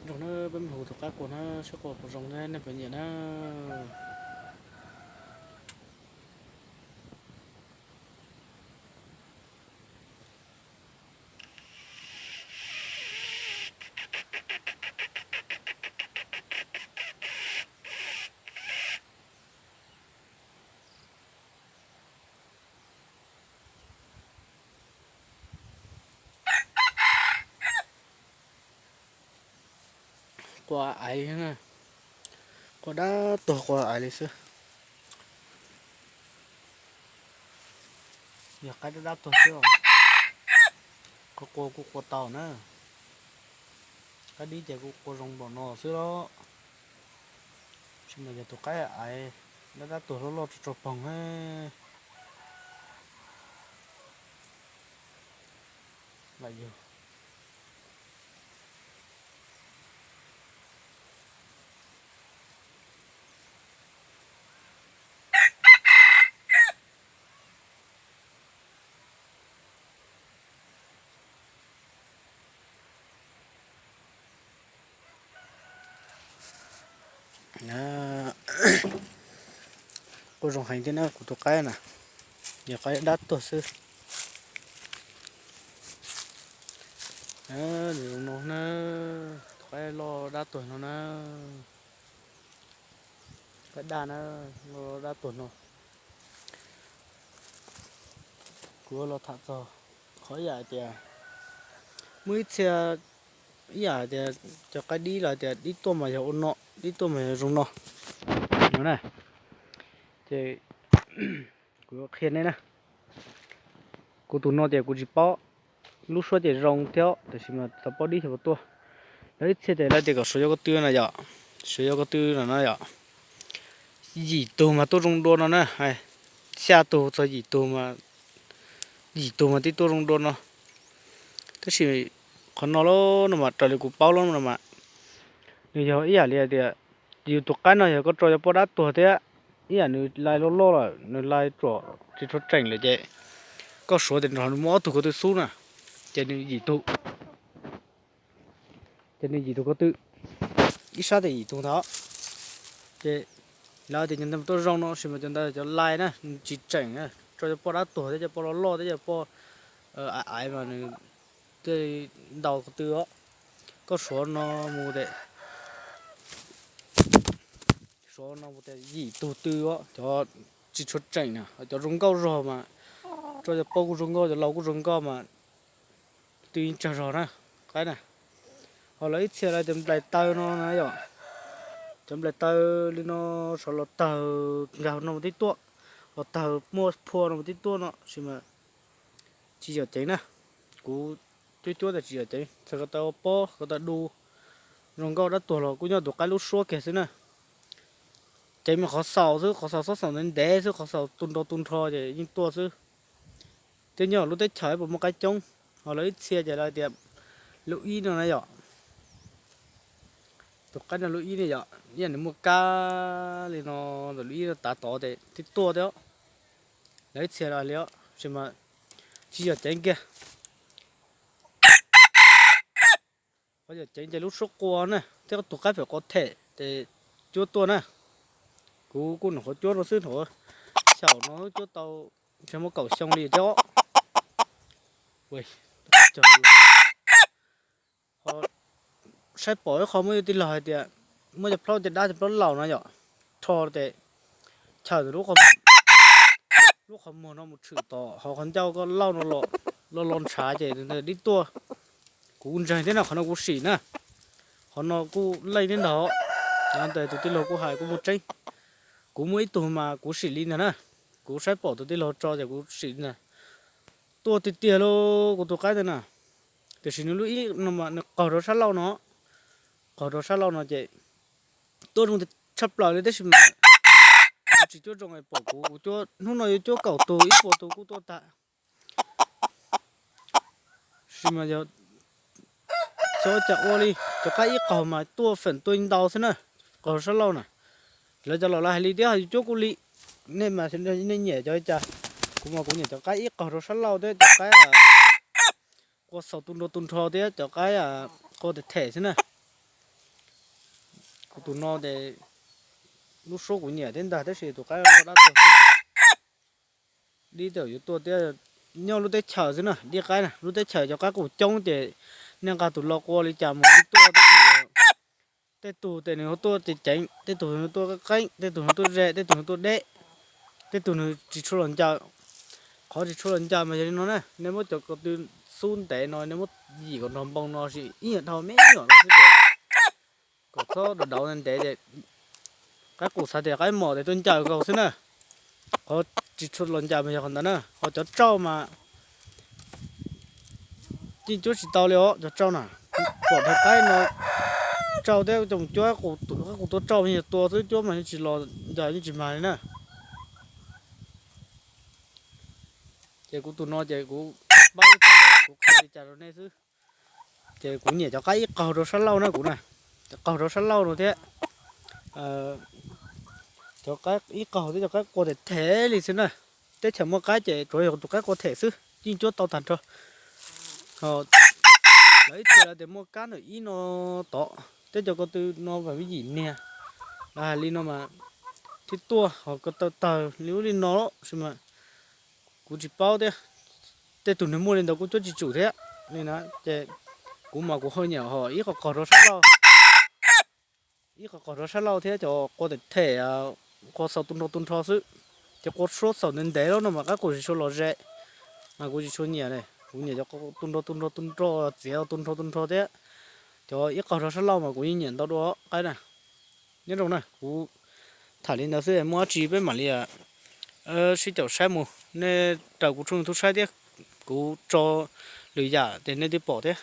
Zoo na, peb mus hu tus qaib qua na, saib qua puas zoo thiab nej puas nyiam na. Qua aiv, qua dab tuag qua aiv li xwb. Yog qaib dab dab tuag xwb os. Qua qua kuj qua tau na. Qaib dib ces kuj qua zoo npaum no xwb los. Tsis mas yog tus qaib aiv dab dab tuag loj loj tso tso poog. Lam yug. Quaj zoo heev thiab na kuv tus qaib na, yog qaib dab tuag xwb. Nws zoo no na, tus qaib loj dab tuag no na, qaib daj na, loj dab tuag no. Kuv yuav los tham txog qhov yam tias muaj ib txhia ib yam tias cov qaib dib los tias dib tuaj mas yog ua no, dib tuaj mas yog zoo no no na. Ces kuv yuav qhia nej na, kuv tus no tias kuv tsis paub, lub suab ces zoo thiab tiam sis mas tsis paub dib xyov puas tuaj. Lawv ib txhia ces lawv tias kom suav yuav ko tw no yom, suav yuav ko tw no no yom, yim tug mas tuaj zoo dua no na, xya tug txog yim tug mas, yim tug mas twb tuaj zoo dua no. Tab sis qhov no los no mas raws li kuv paub los no mas nws yog ib yam li hais tias yus tus qaib no yog koj tso cov poj dab tuag thiab, ib yam nws lai loj loj lawm, nws lai tsuam tsis tshua tseem lawm ces koj suav tias nrog nws muaj ob tug ko tw xub na, ces nws yim tug, ces nws yim tug ko tw, ib sab tias yim tug ntawd. Ces lawv tias cov ntawd tuaj zoo no sis mas cov ntawd cov lai na, nws tsis tseem, tso cov poj dab tuag thiab cov poj loj loj thiab cov poj aiv aiv mas nws thiaj ntau ko tw os. Koj suav no mus tias, suav no mus tias yim tug tw os, cov tsis tshua tseem na, cov zoo nkauj zog mas, tso cov poj kuj zoo nkauj, cov laus kuj zoo nkauj mas tw yeej tsawg zog na, qaib na. Ho lawv ib txhia lawv cov nplais taw no na yom, cov nplais taw li no, sov los tawg nkag no mus tib tuaj, los tawg muaj phua no mus tib tuaj no sis mas tsis yog ceev na. Kuv cuab cuab tas tsis yog ceev, txhais ko taw ua pob ko taw du, zoo nkauj dab tuag los kuj nyob tus qaib lub suab kiag xwb na. Ceev mas qhov xaus xwb, qhov xaus xob xaus ntev ntev xwb, qhov xaus tu nrho tu nrho ces yeej tuaj xwb. Twb nyob lub teb chaws puas muaj qaib coob, ho lawv ib txhia ces lawv tias lub ib no na yom, tus qaib no lub ib ne yom, ib yam nws muaj kab li no, ntawm lub ib no tav tod ces twb tuaj thiab. Lawv ib txhia li os, sis mas tsis yog ceev kiag. Qhov yog ceev ces lub suab qua na, thiab tus qaib pem qua them ces cuab tuaj na. Kuv kuj nyuam qhuav cuab no xwb, nyuam qhuav xyaum no cuab tau ntshe muaj kaum xyoo li thiab. Ho saib pom ib qho muaj ib tij laug hais tias muaj cov plaub caj dab cov plaub laus no yom, rho ces chaws lub qhov muag no mus tshwm tom hauv qhov ncauj koj lauj no los los ntshav ces dib tuaj. Kuv ntseeg thiab no, qhov no kuv sim na, qhov no kuj leej thiab ntag. Tus tij laug kuj hais kuj muaj tseeb. Kuv muaj ib tug mas kuv sim li ntag na, kuv saib pom tus tij laug tso ces kuv sim li ntag. Tuaj tiag tiag lauj, kuv tus qaib ntawd na. Tiam sis nws lub ib no mas nws qaug rau sab laug no, qaug rau sab laug no ces tuaj zoo tshaj plaws li tab sis mas kuv tsis cuab zoo pom kuv, kuv cuab hnub no yuav cuab kaum tug ib puas tug kuj tuaj tag. Sis mas yog xyov cas ua li, cov qaib ib qaug mas tuaj feem tuaj ntau xwb na, qaug sab laug na. Lawv cov laus lawv hais li thiab, yus cuab kuj li. Nej mas nej nyiam cov li cas, kuv mas kuv nyiam cov qaib ib qaug rau sab laug thiab cov qaib qua xaus tu nrho tu nrho thiab cov qaib qua them them xwb na. Tus no ces lub suab kuv nyiam thiab ntag, tab sis tus qaib loj dab tsi xwb. Dib tej zaum yuav tuaj thiab, nyob lub teb chaws xwb na, dib qaib na, lub teb chaws cov qaib qus coob ces nej nqa tus lo qua li cas mus yeej tuaj, tab sis tej tug ces nws ho tuaj ceev ceev, tej tug nws tuaj qeeb qeeb, tej tug nws tuaj ze, tej tug nws tuaj deb, tej tug nws tsis tshua los ncaws. Qhov tsis tshua los ncaws mas yog li no na, nej muab cov ko tw xub ntev no, nej muab yim kom nrog npoo no sis ib nyuag dhau me nyuam no xwb ces kom txhob dav dauv ntev ces qaib qus xav tias qaib mom ces tuaj ncaws nkaus xwb na. Qhov tsis tshua los ncaws mas yog qhov ntawd na, ho cov tsauj mas yeej cuab tsis tau li os cov tsauj na. Pom dhau qaib no tsauj thiab coj mus cuab, qaib qus tua tsauj mas yog tua xwb, cuab mas yeej tsis los ncaws yeej tsis mag li na. Ces kuv tus no ces kuv paub li cas kuv qhia li cas rau nej xwb. Ces kuv nyiam cov qaib ib qaug rau sab laug na kuv na, cov qaug rau sab laug no thiab. Cov qaib ib qaug thiab cov qaib qua them them li xwb na. Teb chaws muaj qaib ces tsuav yog tus qaib qua them xwb yeej cuab tau tag nrho. Lawv ib txhia lawv tias muaj kab ntawm ib no tod, teb cov ko tw no vam yim niag, lawv hais li no mas thiaj tuaj, ho ko taw tawg li ub li no lawm mas kuv tsis paub thiab. Tej tug nws muaj li ntawd kuj cuab tsis tsum thiab li na. Ces kuv mas kuv ho nyiam ho ib qho qaug rau sab laug, ib qho qaug rau sab laug thiab cov qua them them, qua xaus tu nrho tu nrho xwb. Ces qua suab xaus ntev ntev lawm no mas qaib qus tsis tshua los ze, mas kuv tsis tshua nyiam li. Kuv nyiam cov tu nrho tu nrho tu nrho, txiav tu nrho tu nrho thiab. Cov ib qaug rau sab laug mas kuv yeej nyiam ntau dua qaib na. Nyob zoo na, kuv tham li ntawd xwb, muaj dab tsi peb mam li sib caum saib mus. Nej raws kuv tshooj YouTube saib thiab, kuv tso lwm yam ces nej twb pom thiab.